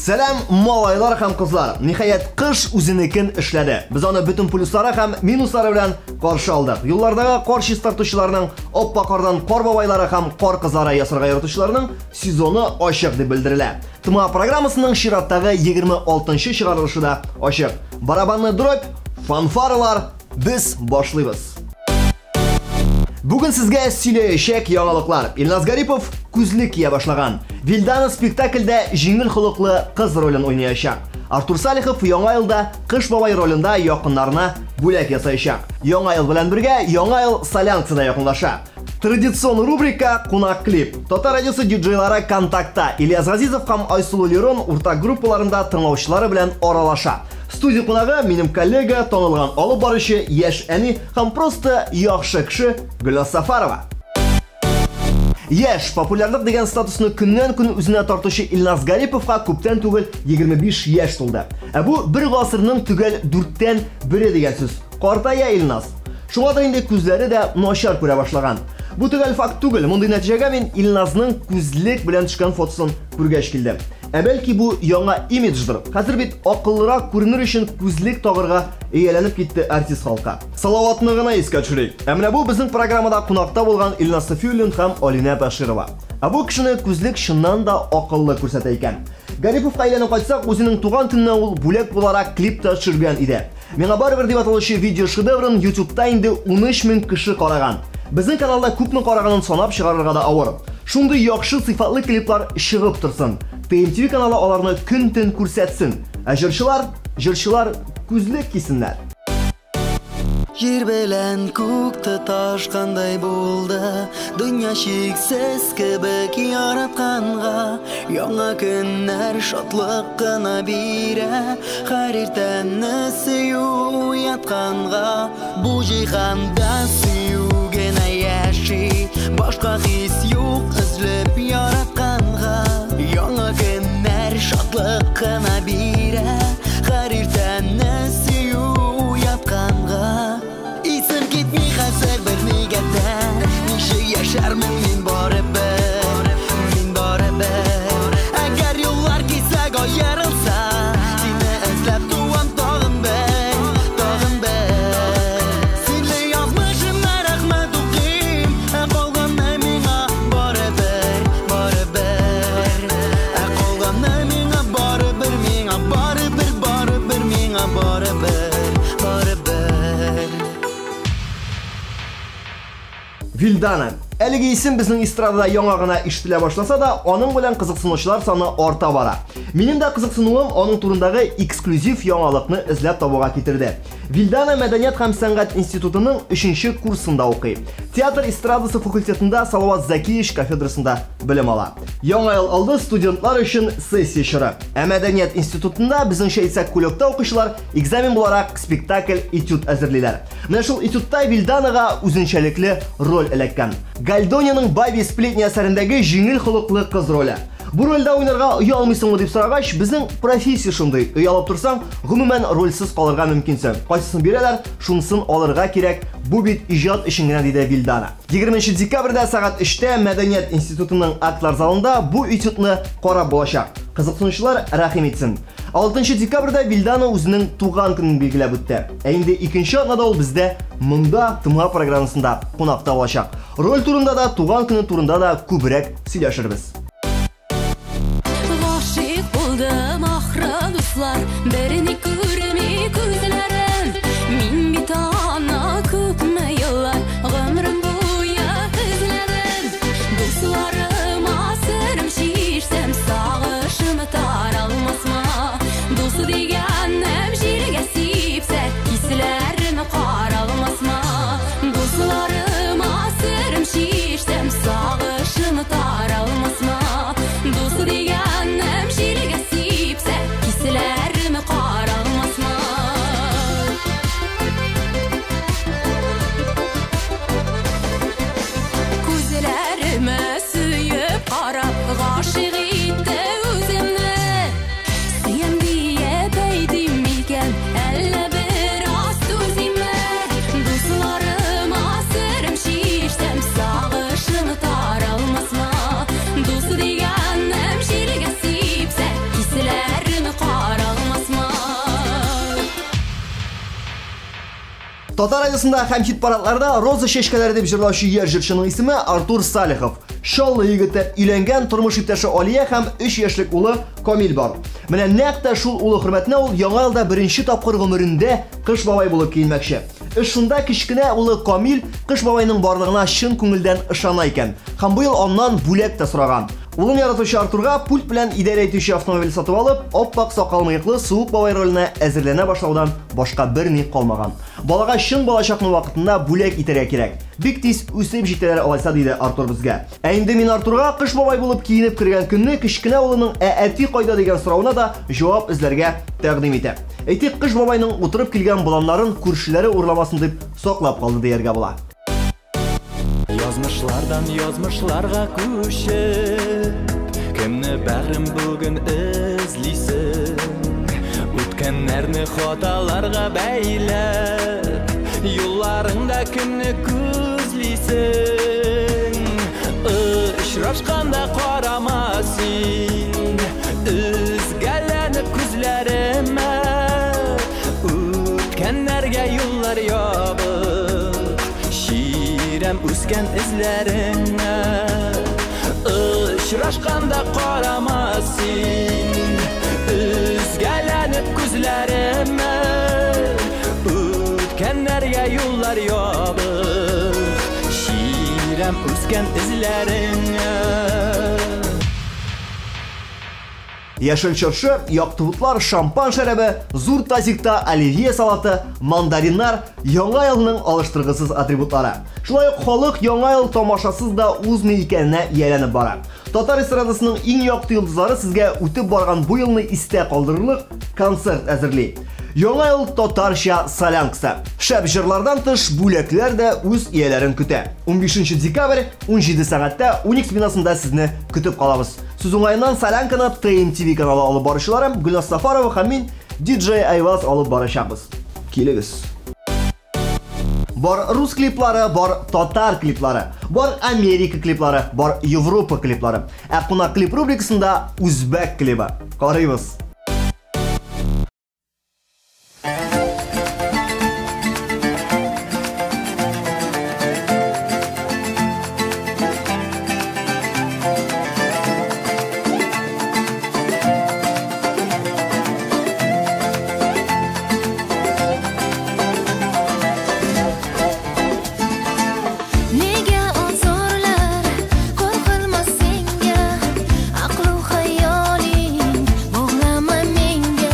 Сәлам, малайлар һәм кызлар. Ниһаять, кыш үзенекен эшләде. Без аны бөтен плюслары һәм минуслары белән каршы алдык. Юллардагы кар чистартучыларның, аппак кардан кар бабайлары һәм кар кызлары ясарга яратучыларның сезоны ачык дип белдерелә. ТМА программасының чираттагы 26 чыгарылышы да ачык. Барабанны дробь, фанфаралар, без башлыйбыз. Бүген сезгә сөйләячәк яңалыклар. Илназ Гарипов күзлек кия башлаган. Вильдана спектакльдә җиңел холыклы кыз ролен уйнаячак. Артур Салихов яңа елда Кыш бабай ролендә якыннарына бүләк ясаячак. Яңа ел белән бергә Яңа ел солянкасы да якынлаша. Традицион рубрика Кунак клип. Татар радиосы диджейлары Контактта Ильяс Газизов һәм Айсылу Лерон уртак группаларында тыңлаучылары белән аралаша. Студия кунагы минем коллега, танылган алып баручы, яшь әни һәм просто яхшы кеше Гөлназ Сафарова. Яшь, популярлык дигән статусны көннән-көн үзенә тартучы Илназ Гариповка күптән түгел 25 яшь тулды. Ә бу бер гасырның төгәл дүрттән бере дигән сүз. Картая Илназ. Шуңадыр инде күзләре дә начар күрә башлаган. Бу төгәл факт түгел, мондый нәтиҗәгә мин Илназның күзлек белән төшкән фотосын күргәч килдем. Ә бәлки бу яңа имидждыр. Хәзер бит акыллырак күренер өчен күзлек тагырга ияләнеп китте артист халкы. Салаватны гына искә төшерик. Ә менә бу безнең программада кунакта булган Илназ Сафиуллин һәм Алинә Бәширова. Ә бу кешене күзлек чыннан да акыллы күрсәтә икән. Гариповка әйләнеп кайтсак, үзенең туган көненә ул бүләк буларак клип та төшергән иде. Миңа барыбер дип аталучы видео шедеврын YouTube'та инде 13 мең кеше караган. Безнең каналда күпме караганын санап чыгарырга да авыр. Шундый яхшы сыйфатлы клиплар чыгып торсын. TMTV каналы аларны көн-төн күрсәтсен. Ә җырчылар, җырчылар күзлек кисеннәр. Җир белән күк тоташкандай булды, дөнья чиксез кебек яратканга. Яңа көннәр шатлык кына бирә, һәр иртәне сөю уятканга. Бу җиһанда сөю генә яши, башка хис юк өзелеп яратканга. Яңа көннәр шатлык кына бирә, һәр иртәне сөю уятканга. Исем китми хәзер бернигә дә, ничек яшәрмен мин барыбер, мин барыбер. Әгәр юллар кисәк аерылса, сине эзләп туам тагын бер, тагын бер. Синле язмышыма рәхмәт укыйм, ә калганы миңа барыбер, барыбер. Ә калганы миңа барыбер, миңа барыбер, барыбер, миңа барыбер, барыбер. Вильдана. Әлеге исем безнең эстрадада яңа гына ишетелә башласа да, аның белән кызыксынучылар саны арта бара. Минем дә кызыксынуым аның турындагы эксклюзив яңалыкны эзләп табуга китерде. Вильдана Мәдәният һәм сәнгать институтының 3нче курсында укый. Театр эстрадасы факультетында Салават Закиевич кафедрасында белем ала. Яңа ел алды студентлар өчен сессия чоры. Ә Мәдәният институтында безнеңчә әйтсәк, кулёкта укучылар экзамен буларак спектакль этюд әзерлиләр. Менә шул этюдта Вильданага үзенчәлекле роль эләккән. Гальдониның Бабьи сплетни әсәрендәге җиңел холыклы кыз роле. Бу рольдә уйнарга оялмыйсыңмы дип сорагач, безнең профессия шундый. Оялып торсаң, гомумән рольсез калырга мөмкинсең. Кайсысын бирәләр, шунысын алырга кирәк. Бу бит иҗат өчен генә, диде Вильдана. 20 декабрьдә сәгать 3-тә Мәдәният институтының актлар залында бу этюдны карап булачак. Кызыксынучылар рәхим итсен. 6 декабрьдә Вильдана үзенең туган көнен билгеләп үтте. Ә инде икенче атнада ул бездә монда ТМА программасында кунакта булачак. Роль турында да, туган көне турында да күбрәк сөйләшербез. Гашыйк булдым ахры, дуслар, берни күрми күзләрем. Мин бит аны күпме еллар гомерем буе эзләдем. Дусларыма серем чишсәм, сагышым таралмасмы? Дус дигәнем җиргә сипсә, хисләрем каралмасмы? Дусларыма серем чишсәм, сагышым таралмасмы? Дус дигәнем җиргә сипсә, хисләрем Татар радиосында һәм хит-парадларда «Роза чәчкәләре» дип җырлаучы яшь җырчының исеме Артур Салихов. Чаллы егете, өйләнгән, тормыш иптәше Алия һәм 3 яшьлек улы Камил бар. Менә нәкъ тә шул улы хөрмәтенә ул Яңа елда беренче тапкыр гомерендә Кыш бабай булып киенмәкче. Эш шунда, кечкенә улы Камил Кыш бабайның барлыгына чын күңелдән ышана икән. Һәм быел аннан бүләк тә сораган. Улын яратучы Артурга пульт белән идарә итүче автомобиль сатып алып, ап-ак сакал-мыеклы Суык бабай роленә әзерләнә башлаудан башка берни калмаган. Балага чын балачакны вакытында бүләк итәргә кирәк. Бик тиз үсеп җитәләр алайса, диде Артур безгә. Ә инде мин Артурга Кыш бабай булып киенеп кергән көнне кечкенә улының «Ә әти кайда?» дигән соравына да җавап эзләргә тәкъдим итәм. Әйтик, Кыш бабайның утырып килгән боланнарын күршеләре урламасын дип саклап калды дияргә була. Язмышлардан язмышларга күчеп, кемне бәгърем бүген эзлисең? Үткәннәрне хаталарга бәйләп, юлларыңда кемне күзлисең? Очрашканда карама син, өзгәләнеп күзләремә. Үткәннәргә юллар ябык, чирәм үскән эзләреңә. Очрашканда карама син, өзгәләнеп күзләремә. Үткәннәргә юллар ябык, чирәм үскән эзләреңә. Яшел чыршы, якты утлар, шампан шәрабе, зур тазикта оливье салаты, мандариннар Яңа елның алыштыргысыз атрибутлары. Шулай ук халык Яңа ел тамашасыз да узмый икәненә ияләнеп бара. Татар эстрадасының иң якты йолдызлары сезгә үтеп барган бу елны истә калдырырлык концерт әзерли. Яңа ел татарча солянкасы. Шәп җырлардан тыш бүләкләр дә үз ияләрен көтә. 15 декабрь, 17 сәгатьтә Уникс бинасында сезне көтеп калабыз. Сүз уңаеннан солянканы ТМТВ каналы алып баручылары Гөлназ Сафарова һәм мин DJ Айваз алып барачакбыз. Килегез. Бар рус клиплары, бар татар клиплары, бар Америка клиплары, бар Европа клиплары. Ә кунак клип рубрикасында үзбәк клибы. Карыйбыз. Nega ozorlar qo'rqilmas senga, aqlu xayoling bog'lama menga.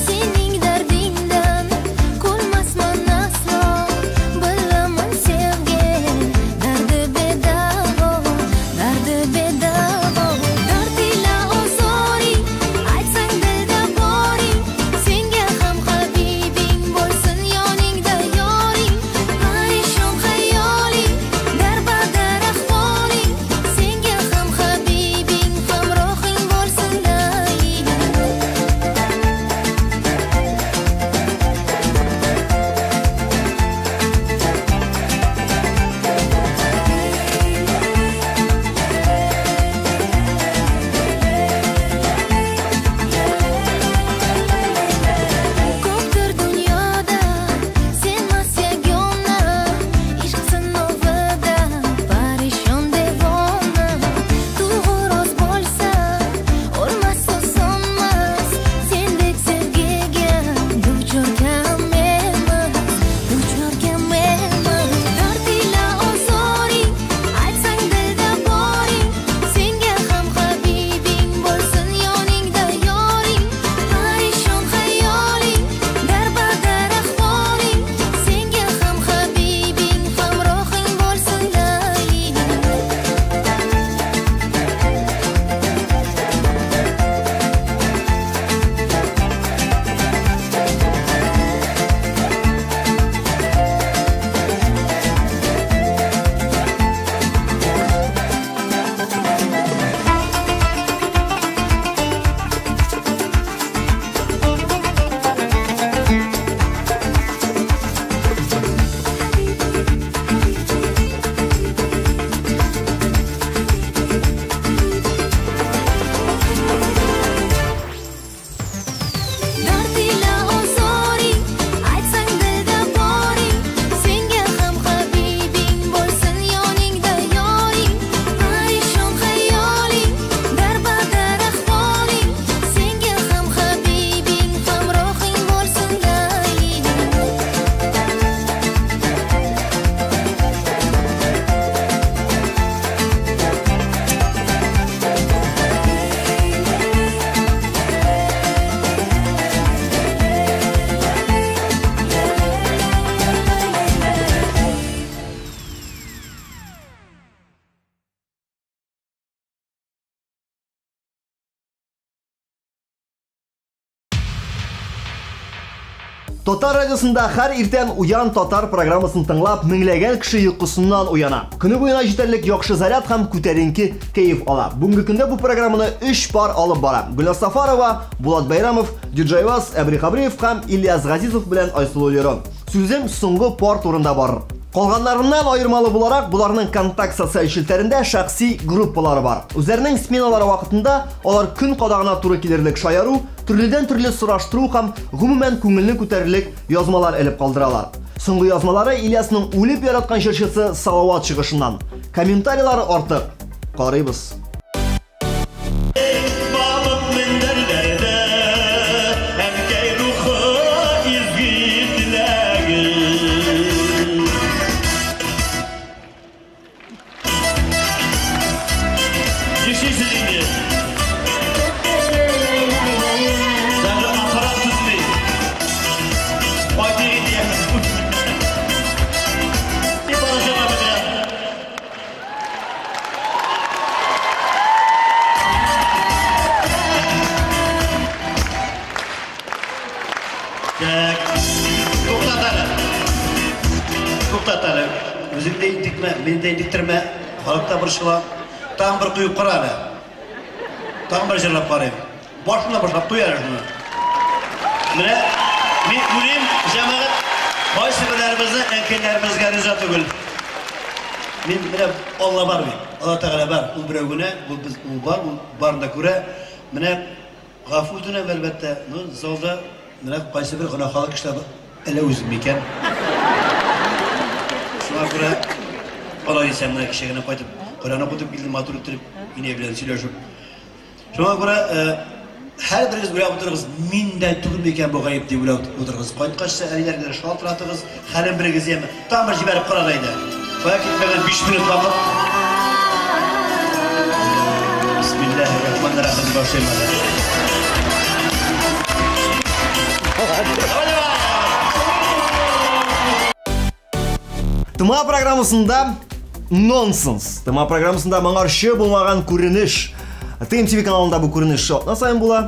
Sening dardingdan kulmasman aslo, bilaman sevgi dardi bedavo, dardi bedavo. Dard ila ozoring, aytsang dilda boring, senga ham habibing bo'lsin yoningda yoring. Parishon xayoling, darbadar ahvoling, senga ham habibing hamrohing bo'lsin doim. Татар радиосында һәр иртән Уян татар программасын тыңлап, меңләгән кеше йокысыннан уяна. Көне буена җитәрлек яхшы заряд һәм күтәренке кәеф ала. Бүгенге көндә бу программаны өч пар алып бара. Гөлназ Сафарова, Булат Бәйрәмов, Диджей Вас, Әбри Хабриев һәм Ильяс Газизов белән Айсылу Лерон. Сүзем соңгы пар турында барыр. Калганнарыннан аермалы буларак, боларның Контакт социаль челтәрендә шәхси группалары бар. Үзләренең сменалары вакытында алар көн кадагына туры килерлек шаяру, төрледән-төрле сораштыру һәм гомумән күңелне күтәрерлек язмалар элеп калдыралар. Соңгы язмалары Ильясның үлеп яраткан җырчысы Салават чыгышыннан. Комментарийлары артык. Карыйбыз. Балык мендәрләрдә әнкәй рухы изге теләге. Нишлисез инде? Даже аппарат түзми. Кайтыйк инде. И барачак бетерә. Так, туктат әле. Туктат әле. Үзең дә интекмә, мине дә интектермә. Халык та борчыла. Тагын бер куеп кара әле. Тагын бер җырлап карыйм. Башыннан башлап куй әле шуны. Менә мин уйлыйм, җәмәгать, кайсы берләребезне әнкәйләребезгә риза түгел. Мин менә Алла бар бит. Алла Тәгалә бар. Ул берәү генә, ул без ул бар, ул барын да күрә. Менә гафу үтенәм, әлбәттә. Ну, залда менә кайсы бер гөнаһлы кешеләр бар. Әллә үзем микән? Шуңа күрә алай дисәм, менә кичә генә кайтып, Коръән укытып килдем, матур иттереп, инәй белән сөйләшеп. Шуңа күрә һәрберегез уйлап утырыгыз, мин дә түгел микән бу гаеп дип уйлап утырыгыз. Кайткач та әниләргә шалтыратыгыз, хәлен белегез яме. Тагын бер җибәреп карар әйдә. Кая китмәгән 5 минут вакыт. Бисмиллаһир-рахманир-рахим башлыйм әле. Давай, давай! ТМА программасында нонсенс. ТМА программасында моңарчы булмаган күренеш. ТМТВ каналында бу күренеш атна саен була.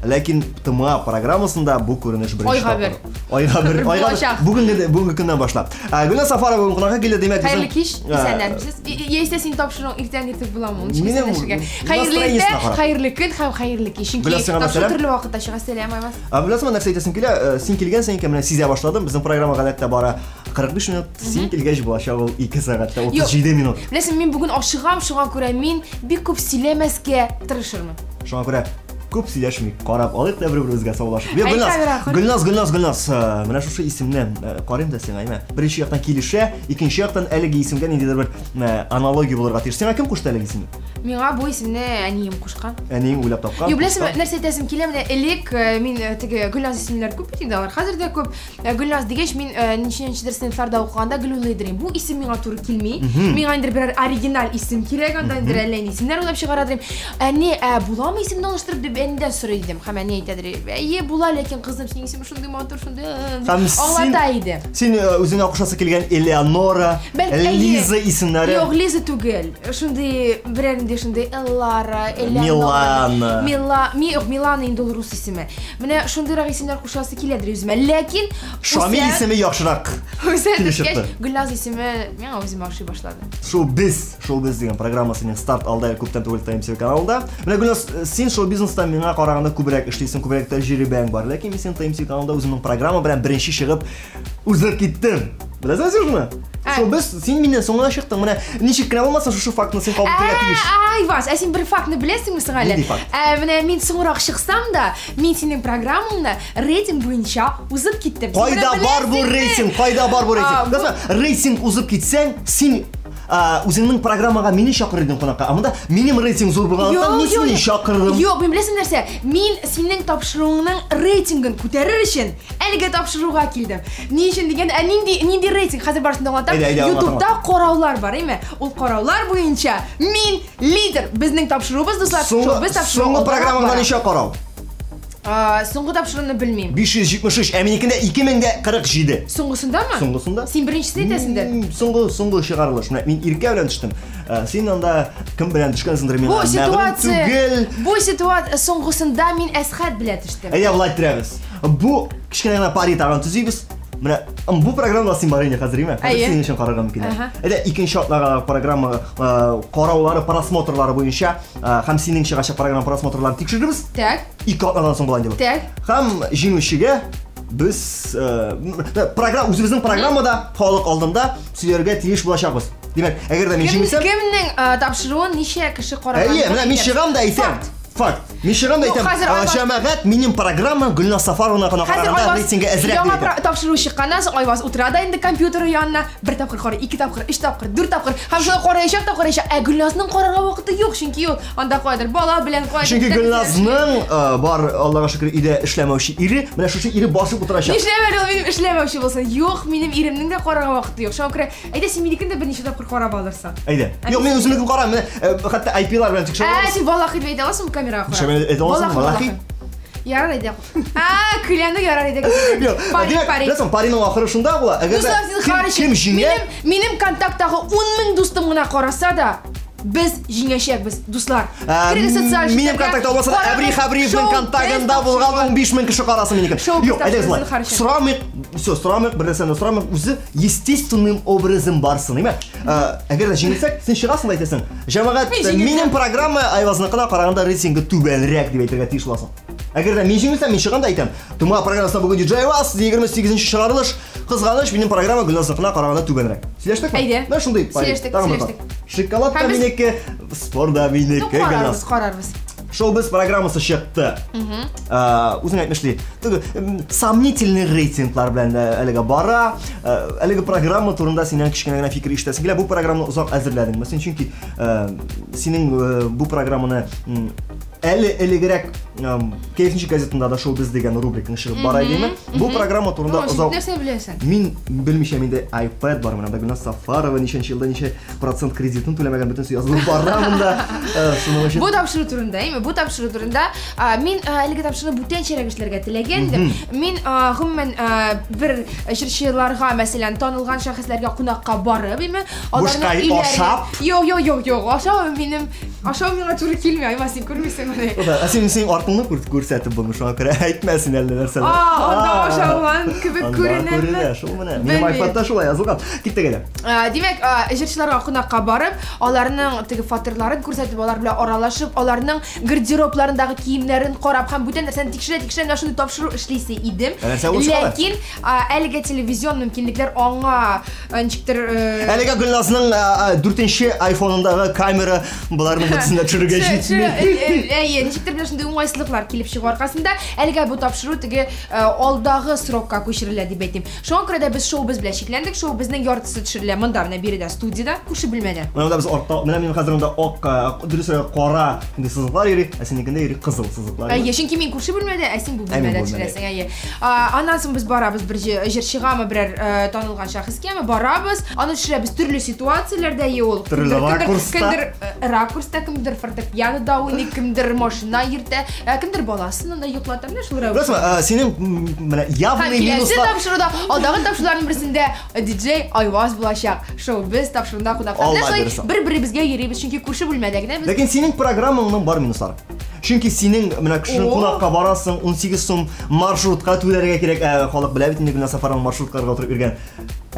Ләкин ТМА программасында бу күренеш беренче Айга бер. тапкыр. Айга бер. Бер Айга бер. булачак. Бүгенге көннән башлап. Гөлназ Сафарова бүген кунакка килде, димәк, безнең- Хәерле кич, исәннәрмесез. Яисә син тапшыруың иртән иртүк буламы? Ул ничек Минем исәнләшергә? Хәерле настроениесенә иртә, карап. хәерле көн һәм хәерле кич. Чөнки Гөлназ, сиңа тапшыру сәлам. төрле вакытта чыга. Сәлам, Айваз. Беләсеңме, нәрсә әйтәсем килә? Син килгәнсең икән, менә сизә башладым. Безнең программа гадәттә бара 45 минут. Син килгәч булачак ул 2 сәгатьтә 37 минут. Беләсең, мин бүген ашыгам, шуңа күрә мин бик күп сөйләмәскә тырышырмын. Шуңа күрә күп сөйләшмик, карап алыйк та бер-беребезгә саулашып. Юк, Әй, Гөлназ, камера, карый. Гөлназ, Гөлназ, Гөлназ, менә шушы исемне карыйм да сиңа, әйме. Беренче яктан килешә, икенче яктан әлеге исемгә ниндидер бер аналогия булырга тиеш. Сиңа кем кушты әлеге исемне? Миңа бу исемне әнием кушкан. Әниең уйлап тапкан. Юк, беләсеңме, кушкан. нәрсә әйтәсем килә, менә элек мин теге Гөлназ исемлеләр күп бит инде алар, хәзер дә күп. Гөлназ дигәч, мин ничәнчедер сыйныфларда укыганда гел уйлый идем. Бу исем миңа туры килми. Миңа инде берәр оригиналь исем кирәк, анда инде әллә нинди исемнәр уйлап чыгара идем. Әни, буламы исемне алыштырып дип әнидән сорый идем. Һәм әни әйтәдер, әйе, була, ләкин кызым, синең исемең шундый матур, шундый, дип Һәм син аңлата иде. Син үзеңә кушасы килгән Элеонора, Бәлки, әйе. Лиза исемнәре. Юк, Лиза түгел. Шундый берәр инде шундый Эллара, Элеонора. Милана. Мила, ми, юк, Милана инде ул рус исеме. Менә шундыйрак исемнәр кушасы киләдер үземә. Ләкин Шамил үсә- исеме яхшырак. үсә Килеп төшкәч, чыкты. Гөлназ исеме миңа үземә ошый башлады. Шоу-биз, шоу-биз дигән программа синең старт алды әле күптән түгел ТМТВ каналында. Менә Гөлназ, син шоу-бизнеста миңа караганда күбрәк эшлисең, күбрәк тәҗрибәң бар. Ләкин мин син ТМТВ каналында үземнең программа белән беренче чыгып узып киттем. Беләсеңме син шуны? Шоу-биз, син миннән соң гына чыктың. Менә ничек кенә булмасын, шушы фактны син кабул итәргә тиеш. Айваз, ә син бер фактны беләсеңме соң әле? Нинди факт? Менә мин соңрак чыксам да, мин синең программаңны рейтинг буенча узып киттем. Син Кайда менә бар бу беләсеңме? рейтинг? Кайда бар бу рейтинг? Беләсеңме, рейтинг узып китсәң, син үзеңнең программага мине чакырыр идең кунакка. Ә монда минем рейтинг зур булганлыктан, мин Юк, сине юк. чакырдым. Юк, мин беләсең нәрсә? Мин синең тапшыруыңның рейтингын күтәрер өчен әлеге тапшыруга килдем. Ни өчен дигән, ә нинди рейтинг? Хәзер барысын да аңлатам. Әйдә, әйдә, аңлат, YouTube'да аңлат. караулар бар, әйме? Ул караулар буенча мин лидер. Безнең тапшыруыбыз, дуслар, Соңгы шоу-биз тапшыруы соңгы алдарак программаңда бара. ничә карау? Соңгы тапшыруны белмим. 573, ә минекендә 2047. Соңгысындамы? Соңгысында. Син беренчесен әйтәсеңдер. Соңгы, соңгы чыгарылыш. Менә мин Иркә белән төштем. Син анда кем белән төшкәнсеңдер миңа Бу ситуация, түгел. Бу ситуация соңгысында мин Әсхәт белән төштем. Әйдә, болай иттерәбез. Бу кечкенә генә пари тагын төзибез. Менә бу программада син бар инде хәзер, име? Хәзер синең өчен карарга мөмкин. Әйдә, икенче атнага программа караулары, просмотрлары буенча һәм синең чыгачак программа просмотрларын тикшерербез. Так. Ике атнадан соң була инде бу. Так. Һәм җиңүчегә без программа үзебезнең программада халык алдында сөйләргә тиеш булачакбыз. Димәк, әгәр дә мин җиңсәм, кемнең тапшыруын ничә кеше караган? Әйе, менә мин чыгам да әйтәм. Факт. Мин чыгам да әйтәм. Җәмәгать, минем программа Гөлназ Сафаровна гына караганда рейтингы әзрәк. Яңа тапшыру чыкканнан соң Айваз утыра да инде компьютеры янына, бер тапкыр карый, ике тапкыр, өч тапкыр, дүрт тапкыр һәм шулай караячак та караячак. Ә Гөлназның карарга вакыты юк, чөнки ул анда кайдыр бала белән кайдыр. Чөнки Гөлназның бар, Аллага шөкер, өйдә эшләмәүче ире, менә шушы ире басып утырачак. Нишләп әле ул минем эшләмәүче булсын? Юк, минем иремнең дә карарга вакыты юк. Шуңа күрә, әйдә син минекен дә берничә тапкыр карап алырсың. Әйдә. Юк, мин үземнекен карам. Менә хәтта IP-лар белән тикшерәбез. Ә, син валлахи дип әйтә аласыңмы камерага карап? Ничә әйтә аласың? Валлахи. Ярар әйдә. А, күләне ярар әйдә. Юк, пари, пари. Беләсең, париның ахыры шунда була. Әгәр дә кем җиңә? Минем контакттагы 10 мең дустым гына караса да, без җиңәчәкбез, дуслар. Керегез социаль челтәргә. Минем контактта булмаса да, Әбри Хәбриевның контактында булган 15 мең кеше карасын минекен. Юк, әйдәгез болай. Сорамыйк, все, сорамыйк, бер нәрсәне сорамыйк. Үзе естественным образом барсын, әйме? Әгәр дә җиңелсәк, син чыгасың да әйтәсең. Җәмәгать, минем программа Айвазныкына караганда рейтингы түбәнрәк дип әйтергә тиеш буласың. Әгәр дә мин җиңелсәм, мин чыгам да әйтәм. Тома программасында бүген DJ Айваз, 28 чыгарылыш. Кызганыч, минем программа Гөлназныкына караганда түбәнрәк. Сөйләштекме? Әйдә. Менә шундый. Сөйләштек, сөйләштек. Шоколад та минеке, спор да минеке. Ну, карарбыз, карарбыз. Шоу-біз программасы чыкты. Үзең әйтмешли, теге сомнительный рейтинглар белән әлегә бара. Әлеге программа турында синнән кечкенә генә фикер ишетәсең килә. Бу программаны озак әзерләдеңме син? Чөнки синең бу программаны әле элегрәк Кәефничек газетында да шоу-біз дигән рубрикаң чыгып бара идеме? Бу программа турында озак Нәрсә беләсең? Мин белмичә, миндә iPad бар, менә Гөлназ Сафарова ничәнче елда ничә процент кредитын түләмәгән, бөтенесе язылып бара монда. Шуның өчен Бу тапшыру турында, әйме? Бу тапшыру турында мин әлеге тапшыруны бүтәнчәрәк эшләргә теләгән идем. Мин гомумән бер җырчыларга, мәсәлән, танылган шәхесләргә кунакка барып, әйме? Бушка ашап? Юк, юк, юк, юк. Ашау минем, ашау миңа туры килми, Аймас, син күрмисең моны. Ә син синең артыңны күрсәтеп булмый, шуңа күрә әйтмә син әллә нәрсәләр. А, анда ашалган кебек күренәме? Күренә, шул менә. Минем iPadта шулай язылган. Киттек әле. Димәк, җырчыларга кунакка барып, аларның теге фатирларын күрсәтеп, алар белән аралашып, аларның гардеробларындагы киемнәрен карап һәм бүтән нәрсәне тикшерә-тикшерә менә шундый тапшыру эшлисе идем. Ләкин әлегә телевизион мөмкинлекләр аңа ничектер Әлегә Гөлназның дүртенче айфонындагы камера боларның бөтенесен дә төшерергә җитми. Әйе, ничектер менә шундый уңайсызлыклар килеп чыгу аркасында әлегә бу тапшыру теге алдагы срокка күчерелә дип әйтим. Шуңа күрә дә без шоу-без белән чикләндек. Шоу безнең яртысы төшерелә монда, менә биредә студиядә, күрше бүлмәдә. Менә монда без артта, менә минем хәзер монда ак, дөресрәге кара инде сызыклар йөри, ә синекендә йөри кызыл сызыклар. Әйе, чөнки мин күрше бүлмәдә, ә син бу бүлмәдә төшерәсең, әйе. Аннан соң без барабыз бер җырчыгамы, берәр танылган шәхескәме, барабыз, аны төшерәбез төрле ситуацияләрдә, әйе ул. Төрле ракурста. Кемдер ракурста, кемдер фортепианода уйный, кемдер машина йөртә, кемдер баласын анда йоклата, менә шул рәвешле. Беләсеңме, синең менә явный минуслар. Тапшыруда, алдагы тапшыруларның берсендә диджей Айваз булачак. Шоу без тапшыруында кунакта. Менә шулай бер-беребезгә йөрибез, чөнки күрше бүлмәдә генә без. Ләкин синең программаңның бар минуслары. Чөнки синең менә кешенең кунакка барасың, 18 сум маршрутка түләргә кирәк. Ә халык белә бит инде Гөлназ Сафарованың маршруткаларга утырып йөргән.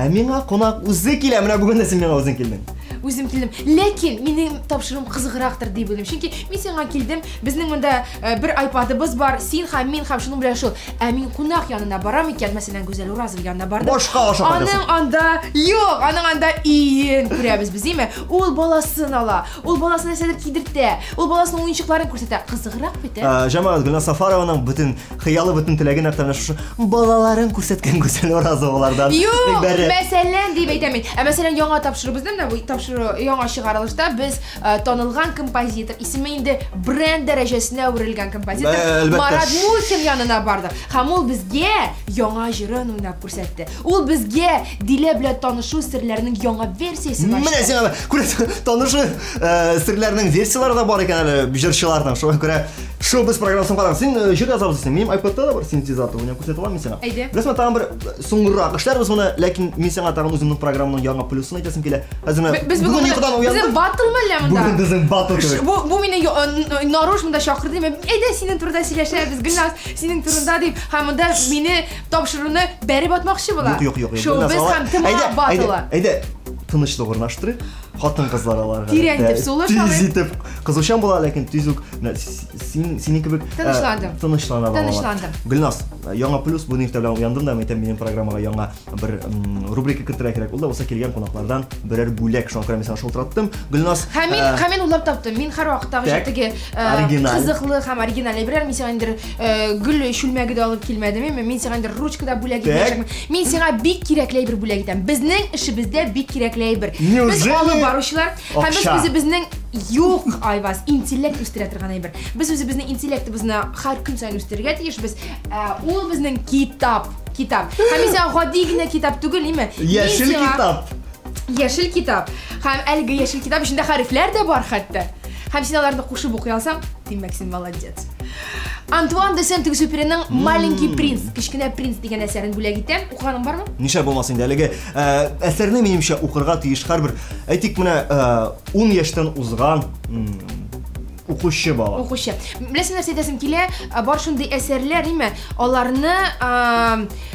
Ә миңа кунак үзе килә. Менә бүген дә син миңа үзең килдең. Үзем килдем. Ләкин минем тапшыруым кызыграктыр дип уйлыйм. Чөнки мин сиңа килдем, безнең монда бер iPadыбыз бар, син һәм мин һәм шуның белән шул. Ә мин кунак янына барам икән, мәсәлән, Гүзәл Уразова янына бардым. Башка ашап Аның анда юк, аның анда өен күрәбез без, димме? Ул баласын ала, ул баласын нәрсәдер кидертә, ул баласының уенчыкларын күрсәтә. Кызыграк бит, ә? Җәмәгать, Гөлназ Сафарованың бөтен хыялы, бөтен теләге нәкъ менә шушы балаларын күрсәткән Гүзәл Уразовалардан Юк, гыйбарәт. Әйдә. Мәсәлән, дип әйтәм мин. Ә мәсәлән, яңа тапшыру безнең менә бу тапшыру яңа чыгарылышта без танылган композитор, исеме инде бренд дәрәҗәсенә әверелгән композитор Әлбәттә. Марат Мухин янына бардык. Һәм ул безгә яңа җырын уйнап күрсәтте. Ул безгә Дилә белән танышу серләренең яңа версиясен Менә ачты. сиңа күрәсең, танышу серләренең версияләре дә бар икән әле җырчыларның. Шуңа күрә шоу без программасын карагыз. Син җыр язабыз дисең. Минем iPad'та да бар синтезатор, уйнап күрсәтә алам мин сиңа. Әйдә. Беләсеңме, тагын бер соңгырак эшләрбез моны, ләкин мин сиңа тагын үземнең программаның яңа плюсын әйтәсем килә. Хәзер менә Без бүген йокыдан безнең уяндык. батл мәллә монда? Бүген безнең батл кебек. Бу мине наруш монда чакырды. Мин, Әйдә, синең турында сөйләшәбез, Гөлназ, синең турында дип, һәм монда мине тапшыруны бәреп атмакчы була. Юк, юк, юк. Шоу Гөлназ, без алай- һәм ТМА Әйдә, батлы. Әйдә, тынычлык урнаштырыйк. Хатын-кызлар алар. Тирән гадәттә итеп сулыш Тиз алыйк. итеп кызучан була, ләкин тиз үк менә син синең кебек Тынычландым. Тынычлана балалар. Тынычландым. Гөлназ, яңа плюс бүген иртә белән уяндым да, әйтәм, минем программага яңа бер рубрика кертергә кирәк. Ул да булса килгән кунаклардан берәр бүләк. Шуңа күрә мин сиңа шалтыраттым. Гөлназ, Һәм мин уйлап таптым. Мин һәрвакыттагыча Так, теге оригиналь. кызыклы һәм оригиналь әйберләр. Мин сиңа инде гөл чүлмәге дә алып килмәдем. Мин сиңа инде ручка да бүләк Так. итмәячәкмен. Мин сиңа бик кирәкле әйбер бүләк итәм. Безнең эшебездә бик кирәкле әйбер. Без Неужели алып баручылар һәм без акча? үзебезнең юк, Айваз, интеллект үстерә торган әйбер. Без үзебезнең интеллектыбызны һәр көн саен үстерергә тиешбез. Ул безнең китап, китап. Һәм мин сиңа гади генә китап түгел, ниме? Мин Яшел сиңа китап. Яшел китап. Һәм әлеге яшел китап эчендә хәрефләр дә бар хәтта. Һәм син аларны кушып укый алсаң, димәк, син молодец. Антуан де Сент-Экзюпериның Маленький принц, кечкенә принц дигән әсәрен бүләк итәм. Укыганың бармы? Нишләп булмасын инде әлеге әсәрне минемчә укырга тиеш һәрбер, әйтик, менә 10 яшьтән узган укучы бала. Укучы. Беләсең, нәрсә әйтәсем килә? Бар шундый әсәрләр, ниме? Аларны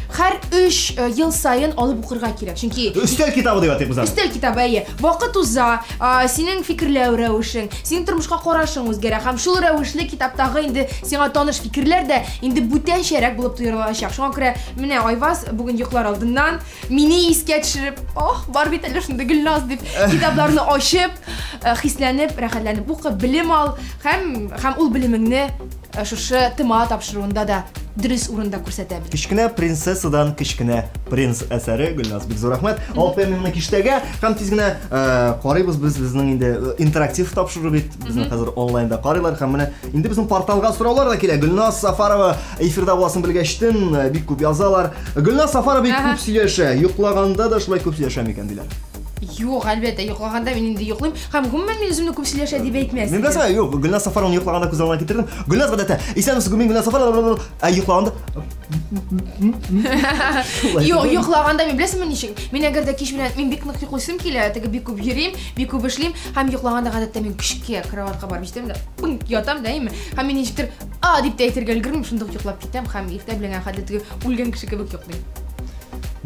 һәр 3 ел саен алып укырга кирәк. Чөнки Өстәл китабы дип атыйк без аны. Өстәл китабы, әйе. Вакыт уза, синең фикерләү рәвешең, синең тормышка карашың үзгәрә һәм шул рәвешле китаптагы инде сиңа таныш фикерләр дә инде бүтәнчәрәк булып тоелачак. Шуңа күрә менә Айваз бүген йоклар алдыннан мине искә төшереп, ох, бар бит әле шундый Гөлназ дип, китапларны ачып, хисләнеп, рәхәтләнеп укы, белем ал һәм ул белемеңне шушы ТМА тапшыруында да дөрес урында күрсәтә бел. Кечкенә принцессадан кечкенә принц әсәре. Гөлназ, бик зур рәхмәт. Алып куям мин моны киштәгә һәм тиз генә карыйбыз без безнең инде интерактив тапшыру бит. Безне хәзер онлайнда карыйлар һәм менә инде безнең порталга сораулар да килә. Гөлназ Сафарова эфирда буласын белгәчтен бик күп язалар. Гөлназ Сафарова бик Ага. күп сөйләшә. Йоклаганда да шулай күп сөйләшә микән диләр. Юк, әлбәттә, йоклаганда мин инде йоклыйм. Һәм гомумән мин үземне күп сөйләшә дип әйтмәс. Мин беләсеңме, юк, Гөлназ Сафарованы йоклаганда күз алдына китердем. Гөлназ гадәттә, исәнмесез, мин Гөлназ Сафарова, ә йоклаганда Юк, йоклаганда мин беләсеңме ничек? Мин әгәр дә кич белән мин бик нык йоклыйсым килә, теге бик күп йөрим, бик күп эшлим һәм йоклаганда гадәттә мин көчкә кроватька барып җитәм дә, пың, ятам да, әйме? Һәм мин ничектер а дип тә әйтергә өлгермим, шунда ук йоклап китәм һәм иртә белән хәтле теге үлгән кеше кебек йоклыйм.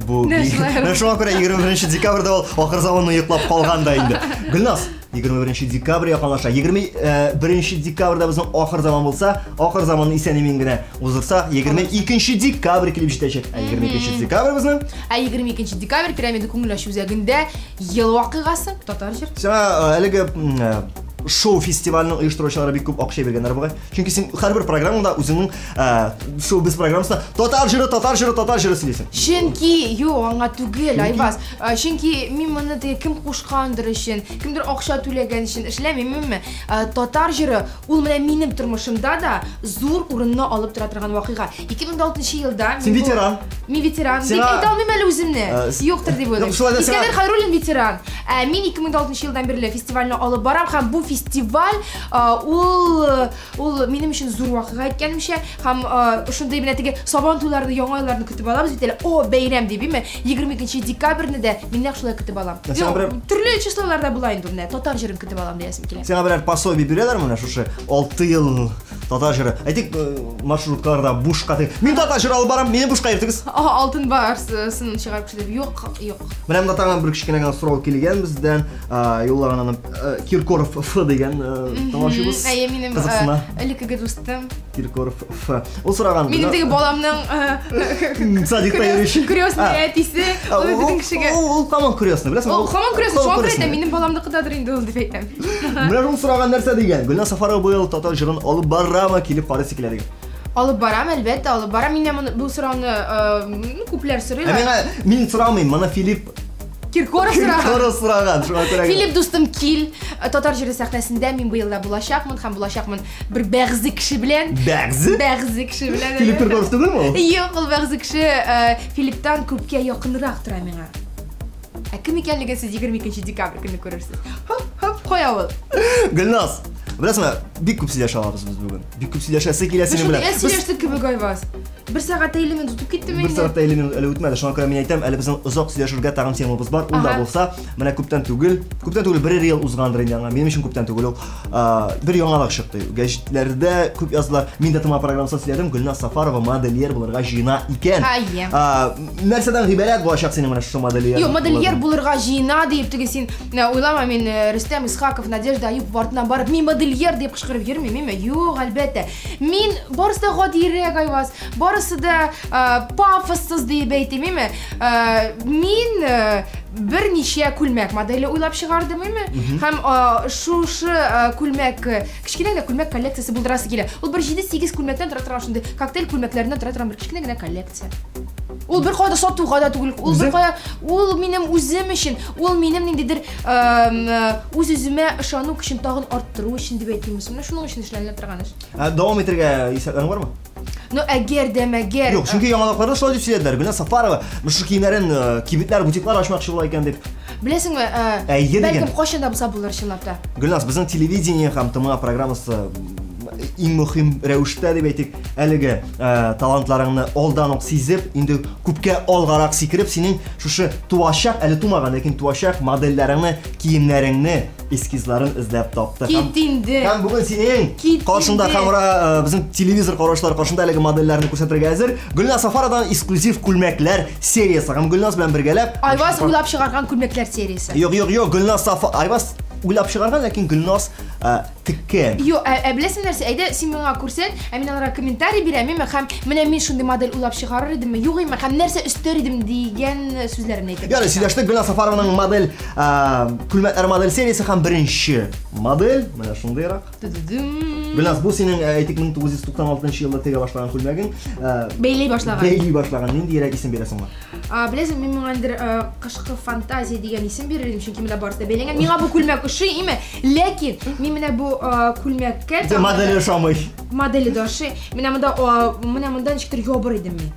Бу Менә шулай. Менә шуңа күрә 21 декабрьдә ул ахыр заманны йоклап калган да инде. Гөлназ, 21 декабрь якынлаша. 21 декабрьдә безнең ахыр заман булса, ахыр заманны исән-имин генә уздырсак, 22 декабрь килеп җитәчәк. Ә 22 декабрь безнең Ә 22 декабрь Пирамида күңел ачу үзәгендә ел вакыйгасы татар җыр. Сиңа әлеге шоу фестиваленең оештыручылары бик күп акча биргәннәр бугай. Чөнки син һәрбер программада үзеңнең шоу без программасында татар җыры, татар җыры, татар җыры сөйлисең. Чөнки юк, аңа түгел, Айваз. Чөнки мин моны теге кем кушкандыр өчен, кемдер акча түләгән өчен эшләмим, минме? Татар җыры ул менә минем тормышымда да зур урынны алып тора торган вакыйга. 2006 елда Син мин бу- ветеран. Мин ветеран. Дип Сиңа- әйтә алмыйм әле үземне. Юктыр дип уйлыйм. Юк, шулай да сиңа- Искәндәр Хайруллин ветеран. Мин 2006 елдан бирле фестивальне алып барам һәм бу фестиваль ул минем өчен зур вакыйга әйткәнемчә һәм шундый менә теге Сабан туйларны, яңа елларны көтеп алабыз бит әле. О, бәйрәм дип, әйме? 22 декабрьне дә мин нәкъ шулай көтеп алам. Ә сиңа Юк, берәр- төрле числоларда була инде менә. Татар җырын көтеп алам диясем килә. Сиңа берәр пособие бирәләр менә шушы 6 ел татар җыры. Әйтик, маршруткаларда бушка дип. Мин татар җыры алып барам, мине бушка йөртегез. Алтын барсын чыгарып кеше дип. Юк, юк. Менә монда тагын бер кечкенә генә сорау килгән бездән. Юллаган аны Киркоров Ф дигән тыңлаучыбыз. Әйе, минем Кызыксына. элеккеге дустым. Киркоров Ф. Ул сораган. Минем теге баламның Садикта йөрүче. крестный әтисе, ул бөтен кешегә. Ул һаман крестный, беләсеңме? Ул һаман крестный, һаман шуңа күрә крестный. әйтәм, минем баламныкыдадыр инде ул дип әйтәм. Менә шул сораган нәрсә дигән. Гөлназ Сафарова быел татар җырын алып барамы, килеп карыйсы килә дигән. Алып барам, әлбәттә, алып барам. Миннән моны бу сорауны э, күпләр сорыйлар. Ә миңа мин сорамыйм, моны Филипп Киркоров сораган. Киркоров сораган. Шуңа күрә. Филипп дустым кил. Татар җыры сәхнәсендә мин быел да булачакмын һәм булачакмын бер бәгъзе кеше белән. Бәгъзе? Бәгъзе кеше белән. Филипп Киркоров түгелме ул? Юк, ул бәгъзе кеше э, Филипптан күпкә якынрак тора миңа. Ә кем икәнлеген сез 22 декабрь көнне күрерсез. Хоп, хоп, кая ул? Гөлназ, беләсеңме, бик күп сөйләшә алабыз без бүген. Бик күп сөйләшәсе килә синең белән. Без сөйләштек кебек, Айваз. Бер сәгать 50 минут үтеп киттеме инде? Бер сәгать 50 минут әле үтмәде. Шуңа күрә мин әйтәм, әле безнең озак сөйләшергә тагын темабыз бар. Ул да булса, менә күптән түгел, күптән түгел берәр ел узгандыр инде аңа. Минем өчен күптән түгел ул. Бер яңалык чыкты. Гәҗитләрдә күп яздылар. Мин дә ТМА программасында сөйләдем, Гөлназ Сафарова модельер булырга җыена икән. Әйе. Нәрсәдән гыйбарәт булачак синең менә шушы модельер? Юк, модельер булырга җыена диеп теге син уйлама, мин Рөстәм Исхаков, Надежда Аюпова артыннан барып, мин модельер дип кычкырып йөрмим, мин юк, әлбәттә. Мин барысы да гадиерәк, Айваз, барысы да пафоссыз диеп әйтим, име? Мин берничә күлмәк моделе уйлап чыгардым, име? Һәм шушы күлмәк, кечкенә генә күлмәк коллекциясе булдырасы килә. Ул бер 7-8 күлмәктән тора торган шундый коктейль күлмәкләреннән тора торган бер кечкенә генә коллекция. Ул бер кайда сатуга да түгел, ул бер кая, ул минем үзем өчен, ул минем ниндидер үз-үземә ышану көчен тагын арттыру өчен дип әйтимме. Менә шуның өчен эшләнелә торган эш. Ә дәвам итәргә исәпләрең бармы? Ну, әгәр дә мәгәр. Юк, чөнки яңалыкларда шулай дип сөйләделәр. Гөлназ Сафарова шушы киемнәрен кибетләр, бутиклар ачмакчы була икән дип. Беләсеңме, Әйе бәлкем кайчан да булса булыр чынлап та. Гөлназ, безнең телевидение һәм ТМА программасы иң мөһим рәвештә дип әйтик, әлеге талантларыңны алдан ук сизеп, инде күпкә алгарак сикереп, синең шушы туачак, әле тумаган, ләкин туачак модельләреңне, киемнәреңне эскизларын эзләп тапты. Кит инде. Һәм бүген синең каршында камера, безнең телевизор караучылар каршында әлеге модельләрне күрсәтергә әзер. Гөлназ Сафаровадан эксклюзив күлмәкләр сериясе. Һәм Гөлназ белән бергәләп Айваз уйлап чыгарган күлмәкләр сериясе. Юк, юк, юк, Гөлназ Сафа Айваз уйлап чыгарган, ләкин Гөлназ теккән. Юк, ә, ә беләсең нәрсә? Әйдә, син миңа күрсәт, ә мин аларга комментарий бирәм, име, һәм менә мин шундый модель уйлап чыгарыр идемме, юк име, һәм нәрсә өстәр идем дигән сүзләрне әйтеп. Ярый, сөйләштек. Гөлназ Сафарованың модель, күлмәкләр модель сериясе һәм беренче модель менә шундыйрак. Гөлназ, бу синең, әйтик, 1996 елда тегә башлаган күлмәгең. Бәйли башлаган. Бәйли башлаган. Ниндиерәк исем бирәсең моңа? Беләсең, мин моңа инде кышкы фантазия дигән исем бирер идем, чөнки монда барысы да бәйләнгән. Миңа бу күлмәк ошый, име? Ләкин мин менә бу күлмәккә Моделе ошамый. Моделе дә ошый. Менә монда, менә монда ничектер ябыр идем мин.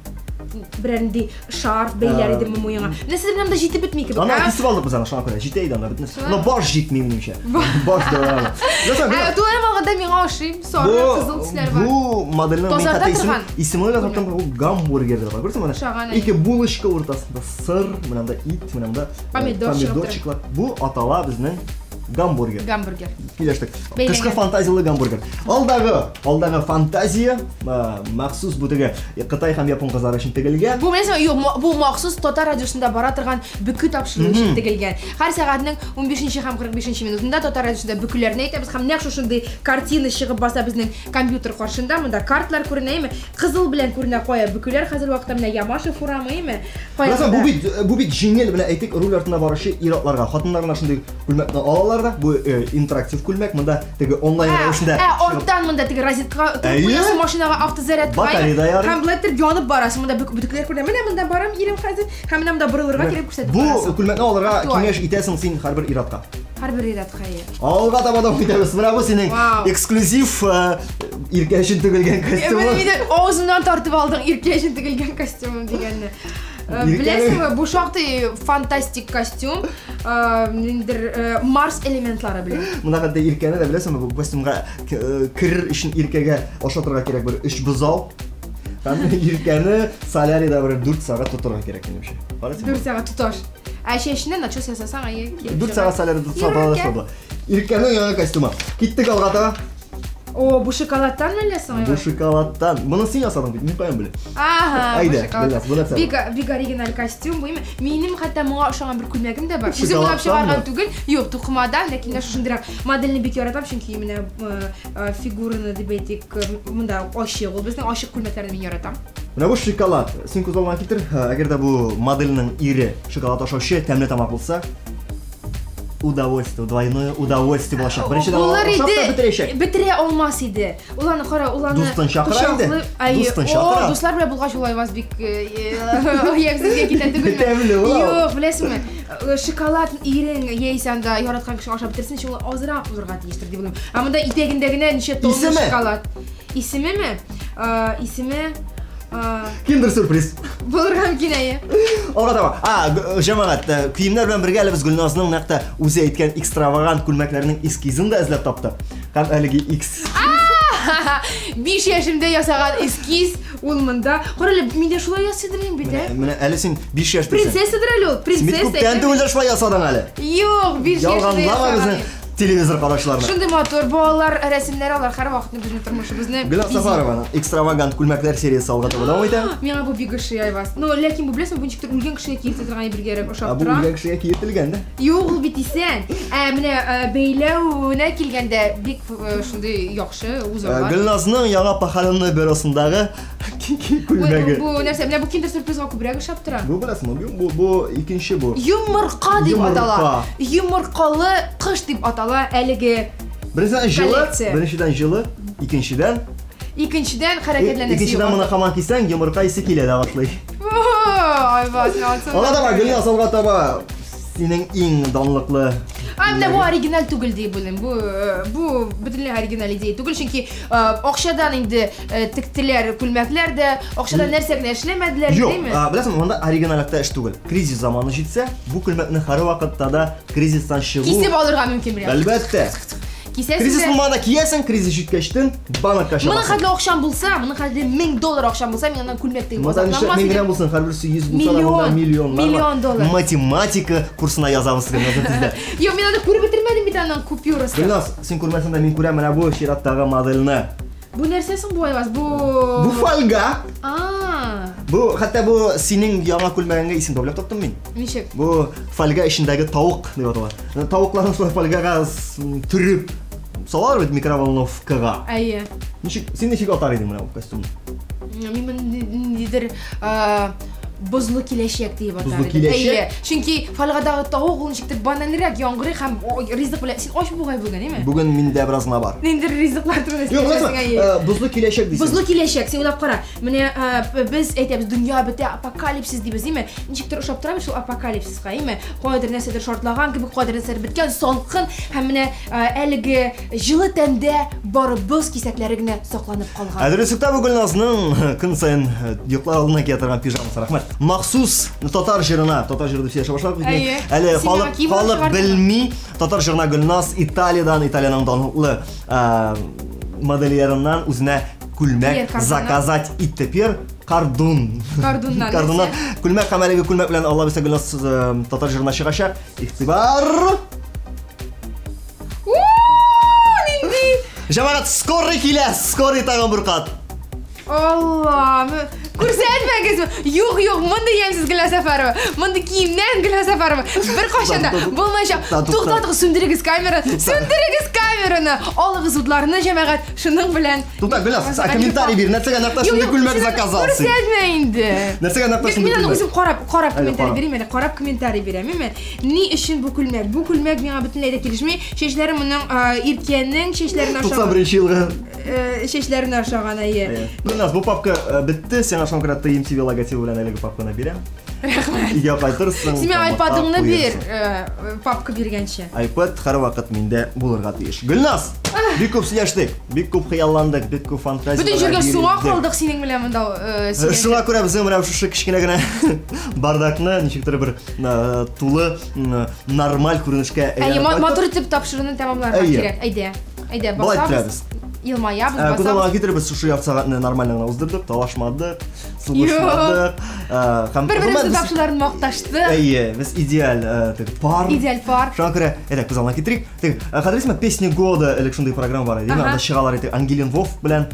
Берәр нинди шарф бәйләр идем муенга. Менә сезнең монда җитеп бетми кебек. Аны кисеп алдык без аны, шуңа күрә җитә иде анда бөтенесе. Но баш җитми минемчә. Баш да. Тулаем алганда миңа ошый. Сары, кызыл төсләр бар. Бу модельнең мин хәтта исеме исемен уйлап таптым, бу гамбургер дип күрсәң менә. Ике булочка уртасында сыр, менә монда ит, менә монда помидорчиклар. Бу атала безнең гамбургер. Гамбургер. Килештек. Кышкы фантазиялы гамбургер. Алдагы, алдагы фантазия, махсус бу теге Кытай һәм япон кызлары өчен тегелгән. Бу беләсеңме, юк, бу махсус татар радиосында бара торган бөке тапшыруы өчен тегелгән. Һәр сәгатьнең 15 һәм 45 минутында татар радиосында бөкеләрне әйтәбез һәм нәкъ шушындый картина чыгып баса безнең компьютер каршында. Монда картлар күренә, әйме? Кызыл белән күренә кая бөкеләр хәзер вакытта менә Ямашев урамы, әйме? Кая бу бит бу бит җиңел менә әйтик руль артында баручы ир-атларга, хатыннар гына шундый күлмәкне алалар да, бу интерактив күлмәк, монда теге онлайн рәвешендә. Ә, арттан монда теге розетка тыгып куясың машинага автозарядка. Батарея ярый. Һәм болай итеп янып барасың, монда бөтекләр күренә. Менә монда барам ирем хәзер, һәм менә монда борылырга кирәк күрсәтеп Бу күлмәкне алырга киңәш итәсең син һәрбер ир-атка. Һәрбер ир-атка, иә. Алга таба дәвам итәбез. Менә бу синең эксклюзив иркә өчен тегелгән костюмың. Менә мине авызымнан тартып алдың, иркә өчен тегелгән костюмым дигәнне. Беләсеңме, бу шактый фантастик костюм, ниндидер Марс элементлары белән. Монда хәтта иркәне дә беләсеңме, бу костюмга керер өчен иркәгә ашатырга кирәк бер өч бозау. Һәм иркәне солярийда бер 4 сәгать тотырга кирәк минемчә. 4 сәгать тоташ. Ә чәченә начос ясасаң, әйе, килеп 4 сәгать солярийда тотса, була. Иркәнең яңа костюмы. Киттек алга таба. О, бу шоколадтан мәллә соң? Бу шоколадтан. Моны син ясадың бит, мин каян беләм. Ага, Әйдә, беләс, бу нәрсә? Бик бик оригиналь костюм бу. Минем хәтта моңа ошаган бер күлмәгем дә бар. Үзем уйлап чыгарган түгел. Юк, тукымадан, ләкин менә шушындыйрак модельне бик яратам, чөнки менә э, э, фигураны дип әйтик, э, монда ачык ул. Безнең ачык күлмәкләрне мин яратам. Менә бу шоколад. Син күз алдыңа китер, әгәр дә бу модельнең ире шоколад ашаучы тәмле тамак булса. удовольствие, двойное удовольствие булачак. Беренчедән, ул Булыр ашап та иде, бетерәчәк. бетерә алмас иде. Ул аны кара, ул аны Дустын чакыра инде. кочаклый- Әйе, Дустын о, чакыра. Дуслар белән булгач ул Айваз бик ямьсезгә китә түгелме? Тәмле ул. Юк, беләсеңме? Шоколад ирең яисә анда яраткан кеше ашап бетерсен, ул азрак булырга тиештер дип уйлыйм. Ә монда итәгендә генә ничә тонна Исеме? шоколад. Исемеме? Исеме Киндер сюрприз. булырга мөмкин, әйе. Алга таба. А, җәмәгать, киемнәр белән бергә әле без Гөлназның нәкъ тә үзе әйткән экстравагант күлмәкләренең эскизын да эзләп таптык. Һәм әлеге икс 5 яшемдә ясаган эскиз ул монда. Кара әле, мин дә шулай ясыйдыр инде бит, ә? Менә әле син 5 яшь дисең. Принцессадыр әле ул, Син бит принцесса. күптән түгел дә шулай ясадың әле. Юк, 5 яшемдә Ялганлама ясаган. безнең телевизор караучыларны. Шундый матур балалар рәсемнәре, алар һәрвакытны безнең тормышыбызны Гөлназ бизи. Сафарованың экстравагант күлмәкләр сериясе алга таба дәвам итә. Миңа бу бик ошый, Айваз. Ну, ләкин бу беләсеңме, бу ничектер үлгән кешегә киертә торган әйбергә Ә ошап бу тора. үлгән кешегә киертелгән дә. Юк, ул бит исән. Ә менә бәйләүенә килгәндә бик шундый яхшы узорлар. Гөлназның яңа похоронный бюросындагы күлмәге. Бу нәрсә, менә бу киндер сюрпризга күбрәк ошап тора. Бу беләсеңме? Бу икенче бу. Йомырка дип Йомырка. атала. Йомыркалы кыш дип атала әлеге. Беренчедән җылы, Коллекция. беренчедән җылы, икенчедән Икенчедән хәрәкәтләнәсе. Икенчедән моны һаман кисәң, йомырка исе килә дә башлый. Айваз, Алга таба, Гөлназ, алга таба. Синең иң данлыклы. А, менә бу оригиналь түгел дип уйлыйм. Бу бөтенләй оригиналь идея түгел, чөнки акчадан инде тектеләр, күлмәкләр дә, акчадан нәрсә генә эшләмәделәр, Юк, димме? беләсеңме, монда оригинальлектә эш түгел. Кризис заманы җитсә, бу күлмәкне һәрвакытта да кризистан чыгу. Кисеп алырга мөмкин бирә. Әлбәттә. Кисәсең Кризис дә. булмаганда киясең, кризис җиткәчтен банкка Моның чабасың. хәтле акчам булса, моның хәтле 1000 доллар акчам булса, мин аннан күлмәк тегеп Монда нишләп азапланмас мең генә идем. булсын, һәрберсе 100 булса да монда Миллион. миллионнар бар. Миллион доллар. Математика курсына язабыз Гөлназны тиздән. Юк, мин аны күреп бетермәдем бит аның купюрасын. Гөлназ, син күрмәсәң дә мин күрәм менә бу чираттагы модельне. Бу нәрсә соң бу, Айваз? Бу Бу фольга. А, Бу хәтта бу синең яңа күлмәгеңгә исем дә таптым мин. ничек? Бу фольга эчендәге тавык дип атала. Тавыкларны шулай фольгага төреп салалар бит микроволновкага. Әйе. Ничек син ничек атар идең менә бу костюмны? Мин моны ниндидер бозлы киләчәк дип атар Бозлы идем. киләчәк? Әйе. Чөнки фольгадагы тавык ул ничектер банальрәк яңгырый һәм ризык белән. Син ач бугай бүген, әйме? Бүген миндә бераз гына бар. Ниндидер ризыклар турында Юк, сөйләшәсең, беләсеңме, әйе. бозлы киләчәк дисең. Бозлы киләчәк, син уйлап кара. Менә без әйтәбез, дөнья бетә, апокалипсис дибез, әйме? Ничектер ошап тора бит шул апокалипсиска, әйме? Кайдыр нәрсәдер шартлаган кебек, кайдыр нәрсәдер беткән, салкын һәм менә әлеге җылы тәндә бары боз кисәкләре генә сакланып калган. Ә дөреслектә бу Гөлназның көн саен йоклар алдына кия торган пижамасы. Рәхмәт. Махсус татар җырына, татар җыры дип сөйләшә башладык бит. Әйе. Әле Син миңа кием халык чыгардың. белми, татар җырына Гөлназ Италиядән, Италиянең данлыклы модельерыннан үзенә күлмәк Пьер Кардуннан. заказать итте. Пьер Кардун. Кардуннан, Кардуннан. Күлмәк һәм әлеге күлмәк белән Алла бирсә Гөлназ татар җырына чыгачак. Игътибар! Нинди? Җәмәгать, скорый килә, скорый тагын бер кат. Аллам, күрсәтмәгез. Юк, юк, мондый ямьсез Гөлназ Сәфәрова. Мондый киемнән Гөлназ Сәфәрова. Бер кайчан да булмаячак. Туктатыгыз, сүндерегез камераны. Сүндерегез камераны. Алыгыз утларны, җәмәгать, шуның белән. Тукта, Гөлназ, комментарий бир. Нәрсәгә нәкъ шундый күлмәк заказал син? Күрсәтмә инде. Нәрсәгә нәкъ шундый Мин аны күлмәк? үзем карап комментарий кара. бирим әле, карап комментарий бирәм, әйме? Ни өчен бу күлмәк? Бу күлмәк миңа бөтенләй дә килешми. Чәчләре моның Иркәнең чәчләренә ошаган. 91 елгы. Чәчләренә ошаган, әйе. Гөлназ, бу папка бетте. Сиңа шуңа күрә TMTV логотибы белән әлеге папканы бирәм. Рәхмәт. Өйгә кайтырсың. Син миңа тамакка iPadыңны бир, куярсың. папка биргәнче. iPad һәрвакыт миндә булырга тиеш. Гөлназ, бик күп сөйләштек, бик күп хыялландык, бик күп фантазияләр. Бөтен җиргә суга бирдек. калдык синең белән монда сөйләшеп. Шуңа күрә безнең менә шушы кечкенә генә бардакны ничектер бер тулы нормаль күренешкә Әйе, әйләнеп кайттык. матур итеп тапшыруны тәмамларга Әйе. кирәк. Әйдә. Әйдә, Болай басабыз. иттерәбез. Елмаябыз, Күз басабыз. алдына китереп, без шушы ярты сәгатьне нормально гына уздырдык, талашмадык, сугышмадык. Һәм Бер-беребезнең гомумән без- тапшыруларын макташтык. Әйе, без идеаль теге пар. Идеаль пар. Шуңа күрә, әйдә, күз алдына китерик. Теге, хәтерлисеңме, Песня года элек шундый программа бар иде. Ага. Анда чыгалар иде Ангелин Вов белән,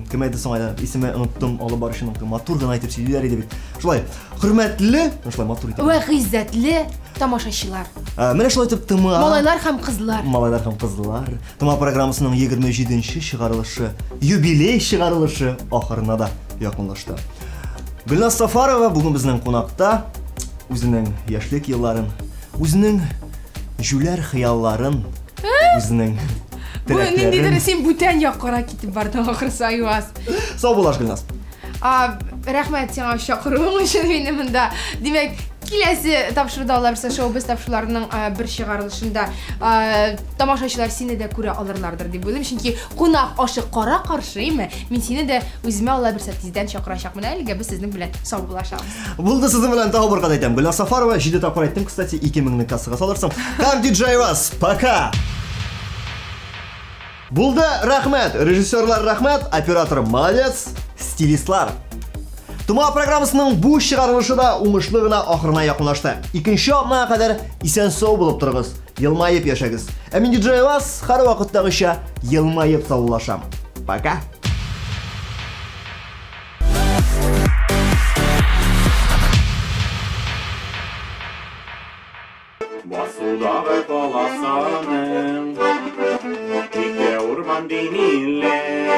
кем әйтте соң әле, исеме оныттым, алып баручының матур гына итеп сөйлиләр иде бит. Шулай, хөрмәтле, шулай матур итеп. Вә гыйззәтле тамашачылар. Менә шулай итеп ТМА. Малайлар һәм кызлар. Малайлар һәм кызлар. ТМА программасының 27нче чыгарылышы, юбилей чыгарылышы ахырына да якынлашты. Гөлназ Сафарова бүген безнең кунакта, үзенең яшьлек елларын, үзенең җүләр хыялларын үзенең Бу ниндидер син бүтән яккара китеп бардың ахрысы, Айваз. Сау булаш, Гөлназ. Рәхмәт сиңа чакыруың өчен мине монда. Димәк, киләсе тапшыруда аларса шоу-биз тапшыруларының бер чыгарылышында тамашачылар сине дә күрә алырлардыр дип уйлыйм, чөнки кунак ашы кара каршы име? Мин сине дә үземә алла бирсә тиздән чакырачакмын. Әлегә без сезнең белән саубуллашабыз. Булды, сезнең белән тагы бер кат әйтәм. Гөлназ Сафарова, 7 тапкыр әйттем, кстати, 2000-не кассага салырсың. Һәм диджей Айваз, пока! Булды, рәхмәт! Режиссерлар рәхмәт, оператор молодец, стилистлар. Тома программасының бу чыгарылышы да уңышлы гына ахырына якынлашты. Икенче атнага кадәр исән-сау булып торыгыз, елмаеп яшәгез. Ә мин диджей Айваз һәрвакыттагыча елмаеп саубуллашам. Пока! Басудагы полосаның Тикә урман димиләр.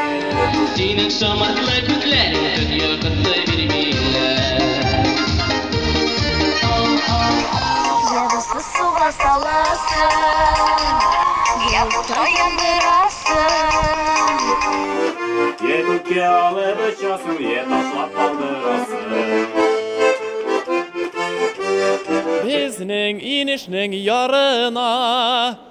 Синең шаматлы күзләрең дөнья кызы бирмиләр. Җылысы суга саласың, я утка яндырасың. Е күккә алып очасың, е ташлап калдырасың. Безнең инешнең ярына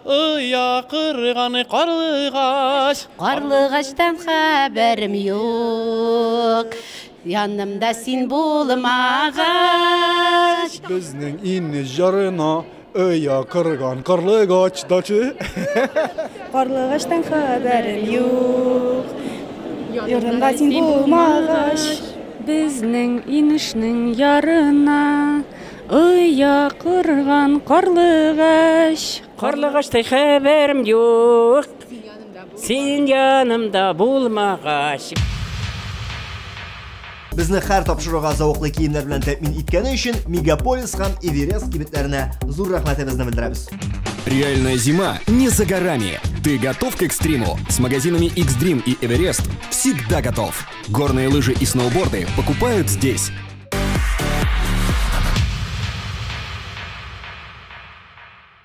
оя корган карлыгач. Карлыгачтан хәбәрем юк, янымда син булмагач. Безнең инеш ярына оя корган карлыгач дачы. Карлыгачтан хәбәрем юк, янымда син булмагач. Безнең инешнең ярына оя корган карлыгач. Карлыгачтай хәбәрем юк, син янымда булмагач. Безне һәр тапшыруга зәвыклы киемнәр белән тәэмин иткәне өчен Мегаполис һәм Эверест кибетләренә зур рәхмәтебезне белдерәбез. Реальная зима не за горами. Ты готов к экстриму? С магазинами X-Dream и Эверест всегда готов. Горные лыжи и сноуборды покупают здесь.